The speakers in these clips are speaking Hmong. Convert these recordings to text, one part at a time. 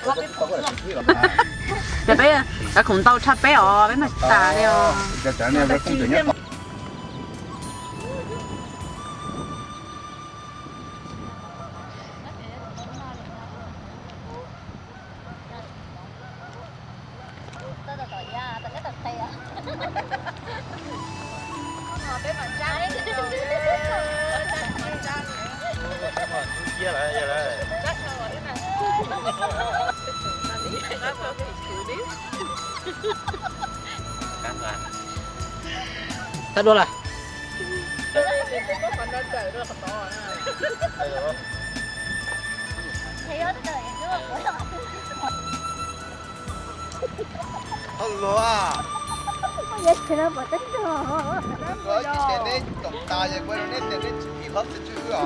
Ces peb cov khoom ntau tshaj peb os, peb mag tas li os. Tag dua lawm. Ua luaj. Kuv tsis tias neb toom tas ces kuv neb tias neb tsis pib qhov twg tswj wb os.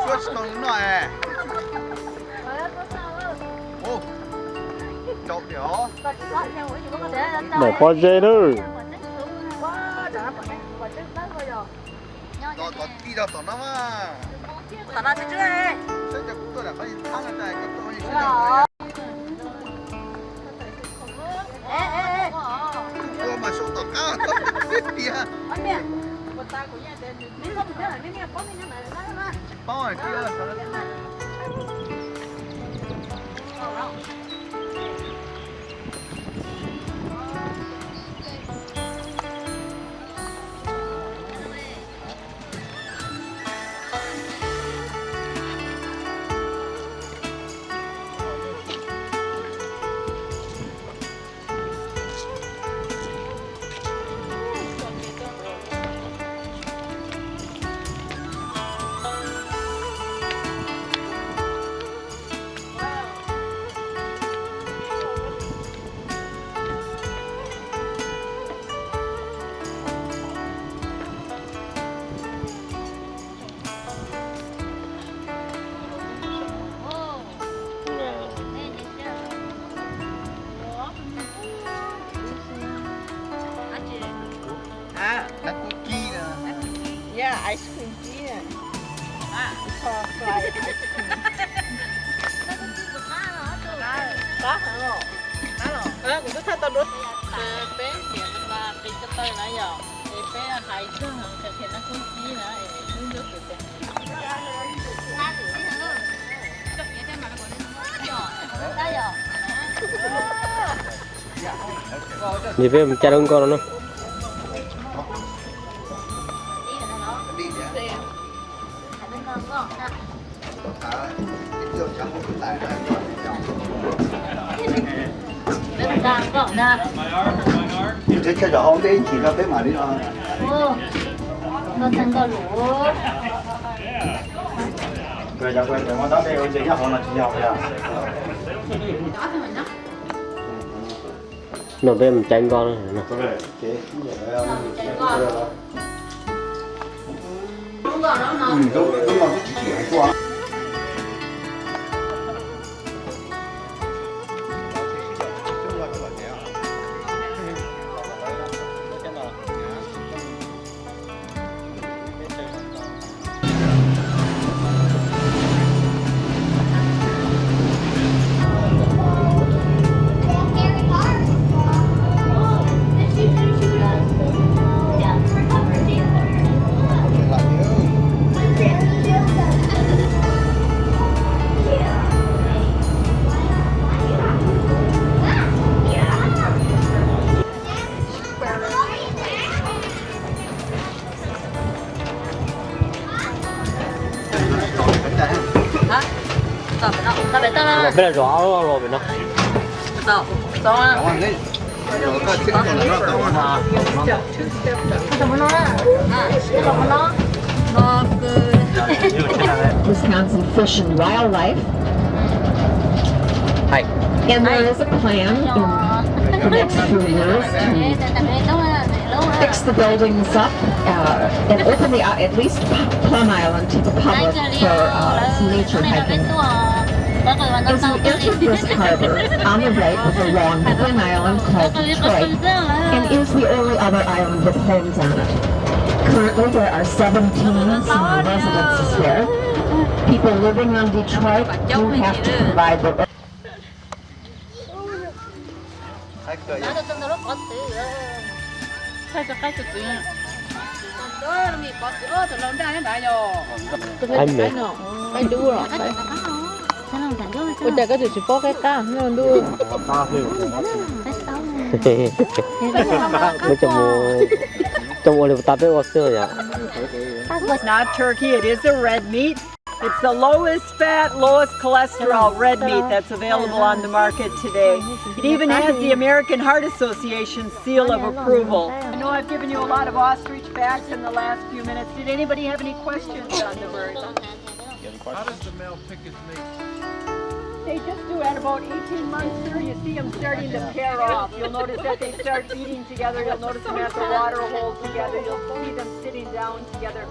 Suab tsis tau noj es. Daim pob zeb na. Tom tij rau tom no mas. Tom no tsis tsw. Saib cov kuv tuaj lam qhov thab no tas koj tuaj. Ua mas sau tom qab tiag. Tsis paub. Nab kub kib na. Yeah, ice cream kib na. It's called fried ice cream. Qab heev os. Kuv twb thaij tau duab peb niam ntawd qis ko taw na yom, es peb hais txog qhia nab kub kib na es hnub nyob tus tias. Nim peb mus cai lub nkoj no na. No peb mus cai nkoj no. Peb los zov ob lub los pem no. Wisconsin Fish and Wildlife. And there is a plan in the next few years to fix the buildings up, uh, and open the, uh, at least Plum Island to the public for, uh, some nature hiking. As we entered this harbor, on the right was a long, thin island called Detroit, and is the only other island with homes on it. Currently, there are seventeen senior residences there. People living on Detroit do have to provide their own. Qaib me. Ua cas koj tseem tsis paub qaib qab ntuj? Muab coj mus ua li puas tas peb ua xwb yom. Not turkey, it is a red meat. It's the lowest fat, lowest cholesterol red meat that's available on the market today. It even has the American Heart Association seal of approval. I know I've given you a lot of ostrich facts in the last few minutes. Did anybody have any questions on the bird? How does the male pick his mate? They just do at about eighteen months, sir. You see them starting to pair off. You'll notice that they start eating together. You'll notice them at the water hole together. You'll see them sitting down together.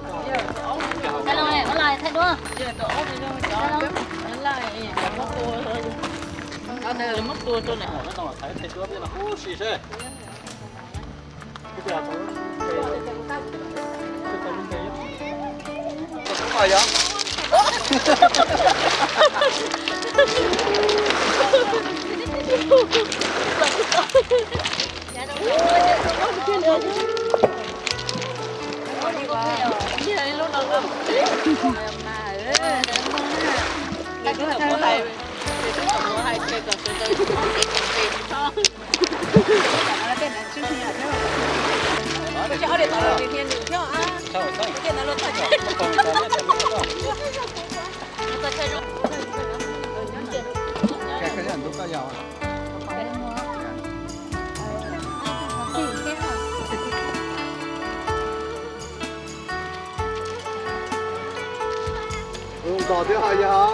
Ntog thiab ho yog,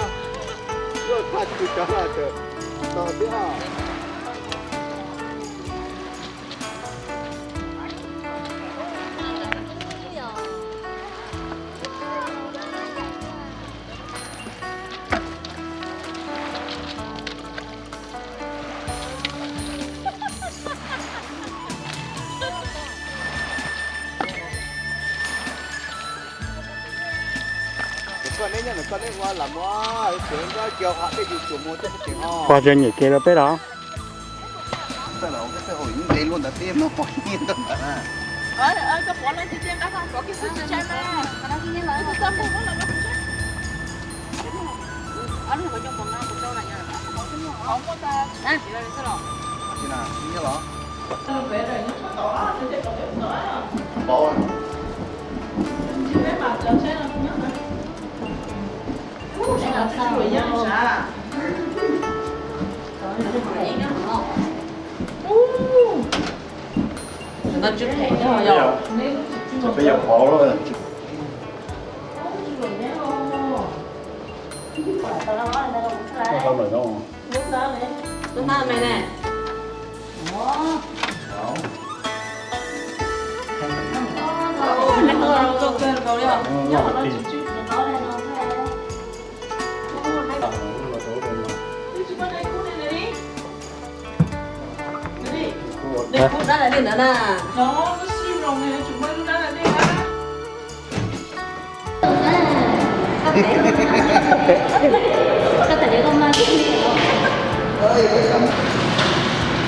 luaj tag tsis cov no ces ntog thiab ho. Pog ze nyem kev rau peb los.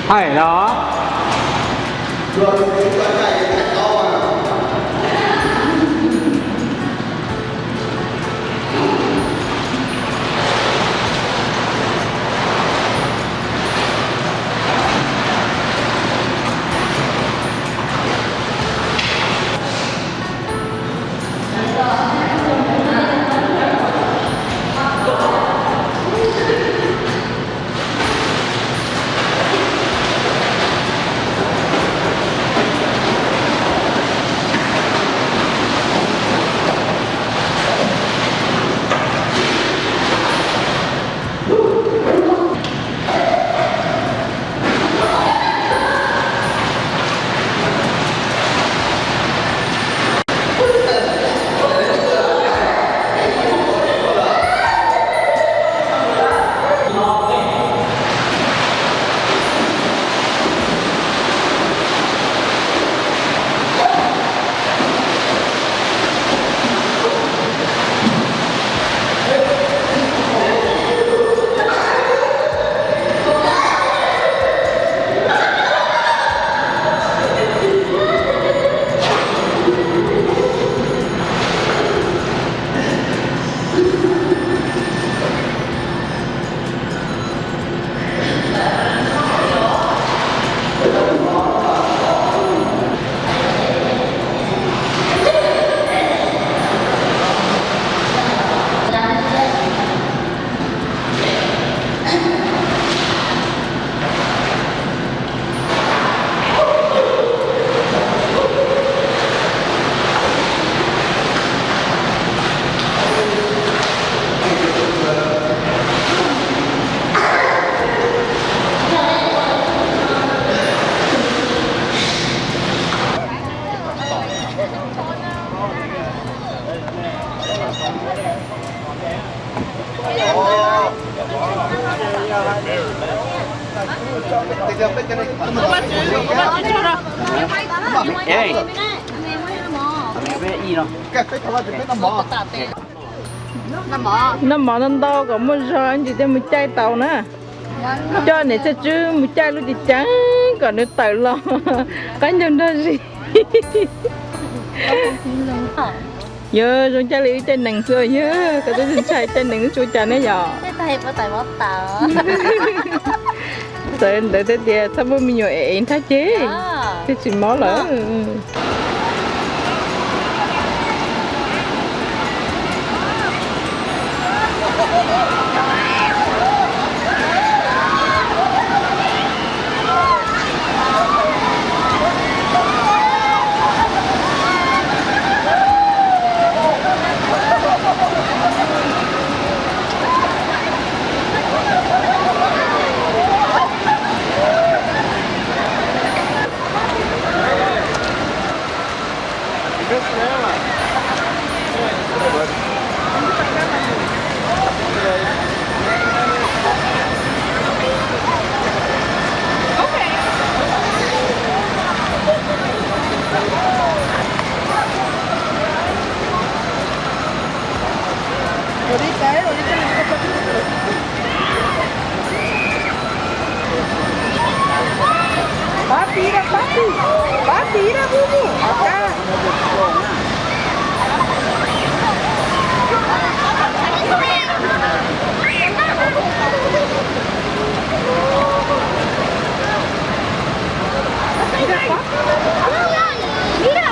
Hais no. Noj mov ntau ntau kom muaj zog ntsis thiaj mus caij tau na. Coj niam Txhiaj Tswb mus caij lub cev ceev kom nws tawm los qab ncaug nrog zis. Yuav zoo caij li wb caij nees xwb yog koj twb ntshai caij nees tsis ua cas ne yom. Txawm ntawd thiaj tias txhob muaj me nyuam ev ev nrhab ceg, thiaj tsis mob lawm. Papi, mira, papi. Papi, mira, bubu. Acá. Mira, papi. Mira.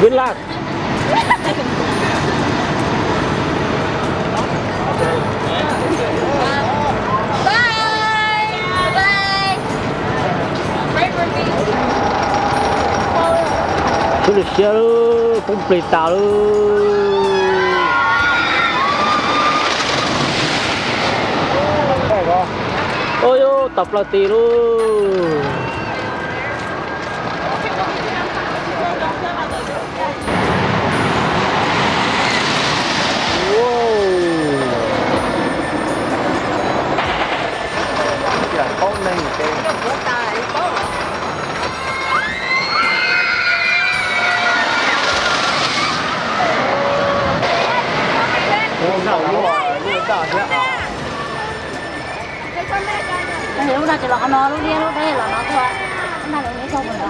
Good luck. Kub li siab lub, poob plig tas lub. Ua yus tau plaws tim lub. Lub no ces los qhov no, lub liab lub deb los no tuaj. Lub no los neb tau mus no.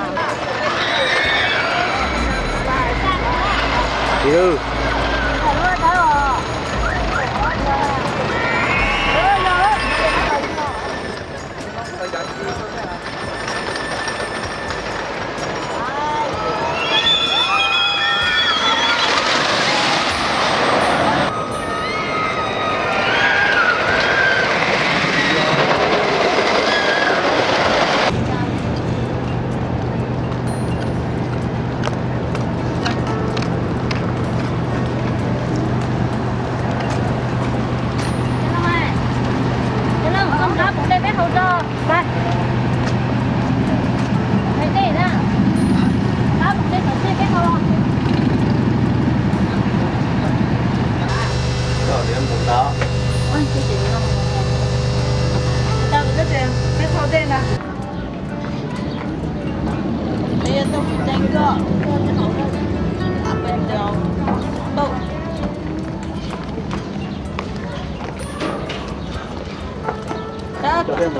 Well,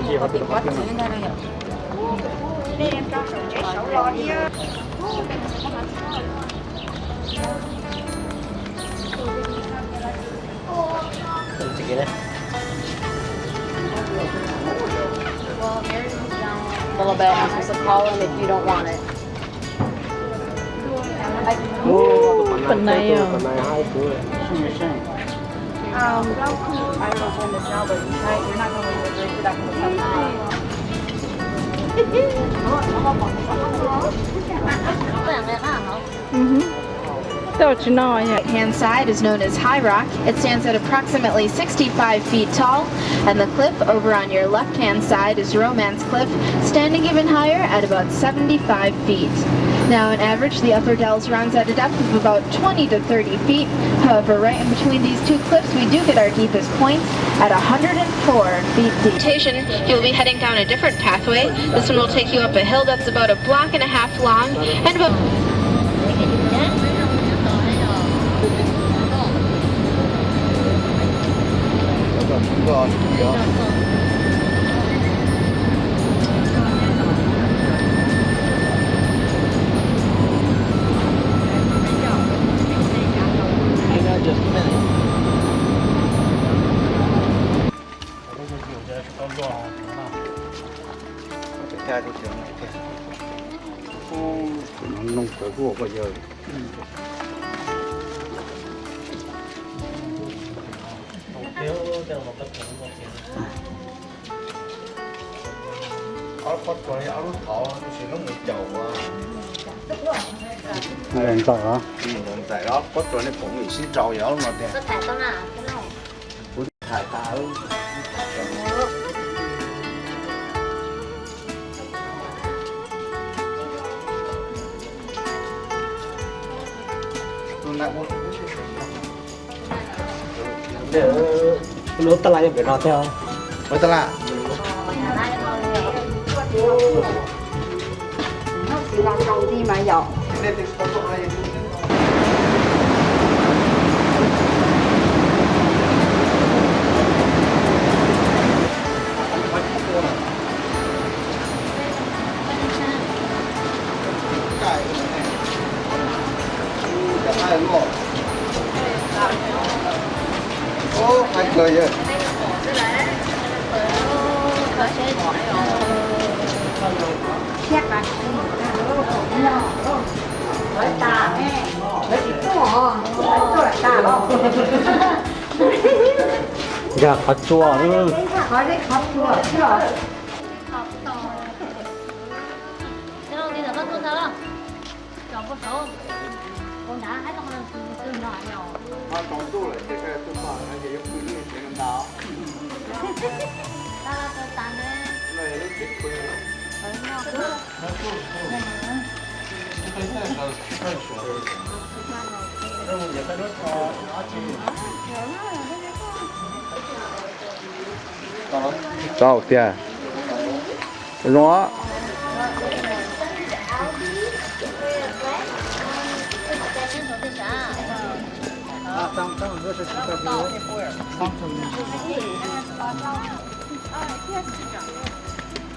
there is, um, a little bit. I'm supposed to call him if you don't want it. Ub, pam nais os. Um, I don't know if we're in this now, but tonight you're not going to be able to drink it after the sun. Right hand side is known as High Rock. It stands at approximately sixty-five feet tall, and the cliff over on your left hand side is Romance Cliff, standing even higher at about seventy-five feet. Now, on average, the Upper Dells runs at a depth of about twenty to thirty feet. However, right in between these two cliffs, we do get our deepest points at a hundred and four feet deep. Station, you'll be heading down a different pathway. This one will take you up a hill that's about a block and a half long and about Ob pob tsuas li ob lub tod, tab sis lub mus caum ua. Ntxaim os. Ntxaim os, pob tsuas nej pom ib sib nraus yog ob lub no tiag. Kuv tham tas. Lub tab laj nyob pem no thiab. Lub tab laj. Nkag qhov tsua. Tau tiag. Zoo.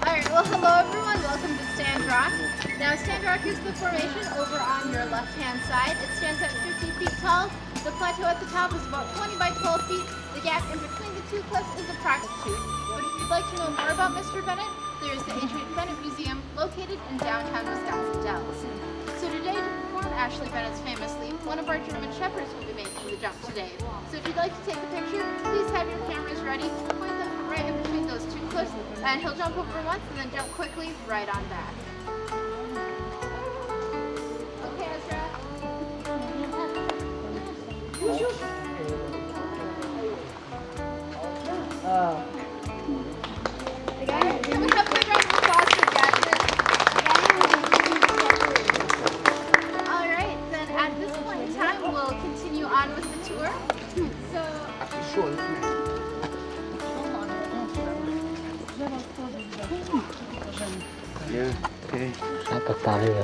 All right, well, hello everyone, welcome to Stand Rock. Now, Stand Rock is the formation over on your left-hand side. It stands at fifty feet tall. The plateau at the top is about twenty by twelve feet. The gap in between the two cliffs is approximately two. But if you'd like to know more about Mister Bennett, there is the Adrian Bennett Museum located in downtown Wisconsin Dells. So today, to perform Ashley Bennett's famous leap, one of our German Shepherds will be making the jump today. So if you'd like to take a picture, please have your cameras ready, point them right in between those two cliffs, and he'll jump over once and then jump quickly right on back. Okay, Ezra. Can we have a big round of applause for Jasmine? All right, then at this point in time, we'll continue on with the tour. So, sab tas tas li.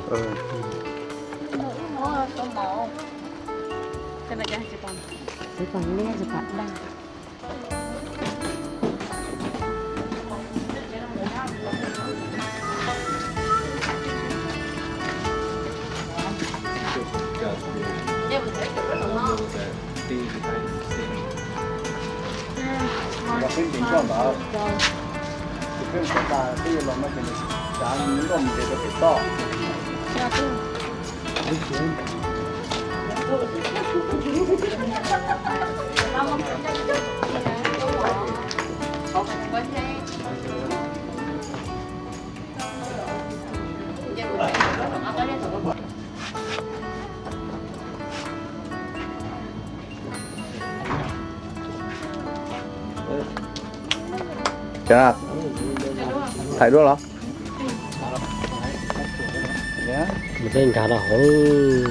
Tsis pom liab, tsis pom daj. Los peb ntim koj ntawd, ces peb mus xov tas peb yuav los no ces nws tsav nkauj mus ntes rau pem toj. Thaiv dua los? Mus tej nkag rau hauv.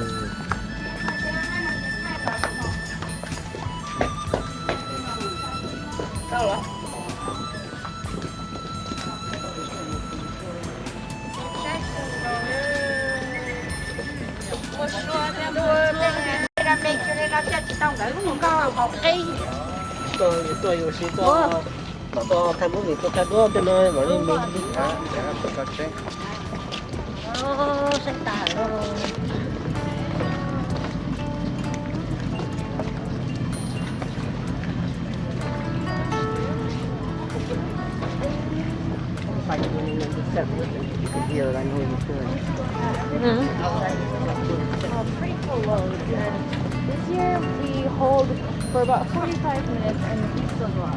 Tuaj yuav si tuaj, tuaj thaij movie tuaj thaij duab tej no mam li mus. Pretty cool loads. And this year we hold for about forty-five minutes and we still go out.